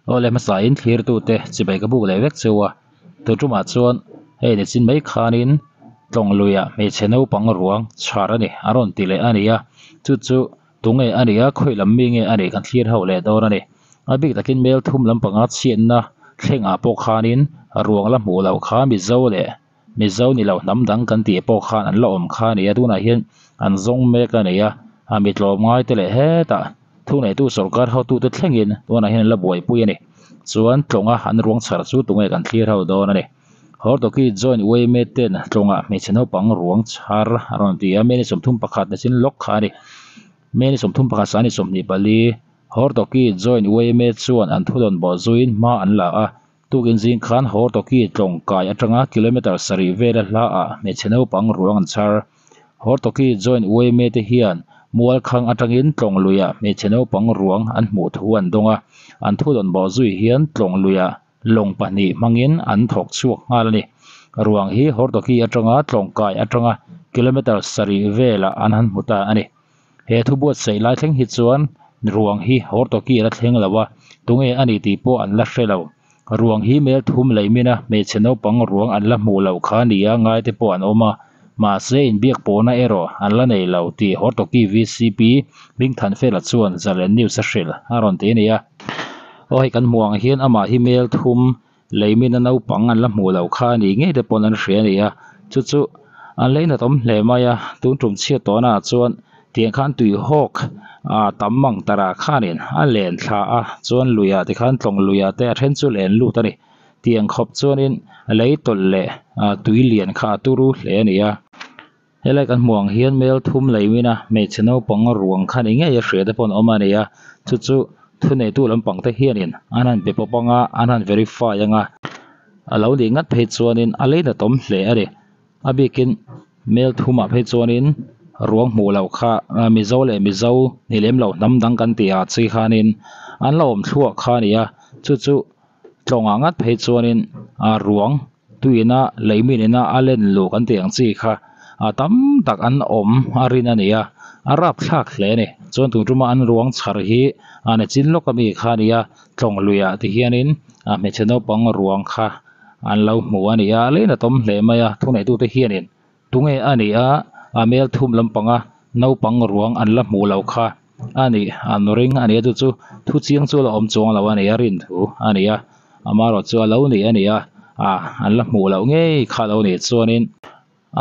Awle hmasa in thlirtute chibai ka buk leh vek cheu a, tun tumah chuan hei nichin mai khanin tlawng luiah hmeichhe naupang ruang chhar a ni a rawn ti leh a ni a, chu chu tunge a nih a khawi lam mi nge a nih kan thlir ho leh dawn a ni. A bik takin mel thum lampanga chhiatna thlengah pawh khanin ruang la hmuh loh kha Mizo leh Mizo ni lo hnam dang kan tih pawh khan an la awm kha a ni a, tunah hian an zawng mek a ni a, a mi tlawm ngai te leh hetah thuneitu sorkar hotute thlengin tunah hian an la buaipui a ni. Chuan tlawnga an ruang chhar chu tunge kan thlir ho dawn a ni. Hortoki joint yma ten tlawnga hmeichhe naupang ruang chhar a rawn ti a, May ni 31 ni chin lawk kha a ni. May ni 31 sang ni 24 Hortoki joint yma chuan an thudawn bawh zuiin hma an la a, Tukin zing khan Hortoki tlawngkai atanga kilometre sarih vela hlaah hmeichhe naupang ruang an chhar. Hortoki joint yma te hian Mualkhang atangin tlawng luiah hmeichhe naupang ruang an hmuh thu an dawng a, an thudawn bawh zui hian tlawng luiah lawng pahnih hmangin an thawk chhuak nghal a ni. Ruang hi Hortoki atanga tlawngkai atanga kilometre sarih velah an han hmu ta a ni. He thu buatsaih lai thleng hi chuan ruang hi Hortoki a la thleng lo a, tunge a ni tih pawh an la hre lo. Ruang hi mel thum lei min a, hmeichhe naupang ruang an la hmuh loh kha nia ngai te pawh an awm a, mahse inbiak pawhna erawh an la nei lo tih Hortoki VCP Hmingthanfela chuan Zalen News a hrilh a rawn ti a ni a. Aw hei kan hmuh ang hian amah hi mel thum lei min a naupang an la hmuh loh kha a nih ngei te pawn an hria a ni a, chu chu an lei nat awm hle mai a, tun tum chhiat tawhna ah chuan tiang khan tui hawk ah tam mang tarah khanin a len thla a, chuan luiah te khan tlawng luiah te a then chu len lut a ni, tiang khawp chuanin lei tawlh leh ah tui lian kha a turu hle a ni a, helai kan hmuh ang hian mel thum lei min a hmeichhe naupang ruang kha ni ngei a hria te pawh an awm a ni a, chu chu thuneitu lampang te hianin an han be pawp anga an han verify anga a lo nih ngat phei chuanin a lei nat awm hle a ni a bikin mel thumah phei chuanin ruang hmuh loh kha mizo leh mizo ni lem lo hnam dang kan tih ah chi khanin an la awm thluah kha a ni a chu chu tlawngah ngat phei chuanin a ruang tuina lei min ina a len luh kan tih ang chi kha a tam tak an awm a rin a ni a a rapthlak hle a ni chuan tun tuma an ruang chhar hi a ni chin lawk ami kha a ni a tlawng luiah ti hianin a hmeichhe naupang ruang kha an lo hmu a ni a a lei natawm hle mai a thuneitute hianin tunge a nih a a mel thum lampanga naupang ruang an la hmuh loh kha a nih an ring a ni a chu chu thu chiang chu a la awm chuang lo a ni a rin thu a ni a amaherawhchu a lo ni a ni a ah an la hmuh loh ngei kha a lo nih chuanin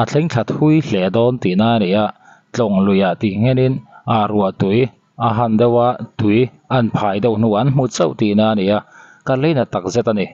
a thleng thla thui hle dawn tihna a ni a tlawng luiah tih nghenin ah ruah tui a han deuh a tui an phai deuh hnuah an hmu chauh tihna a ni a ka lei na takzet a ni.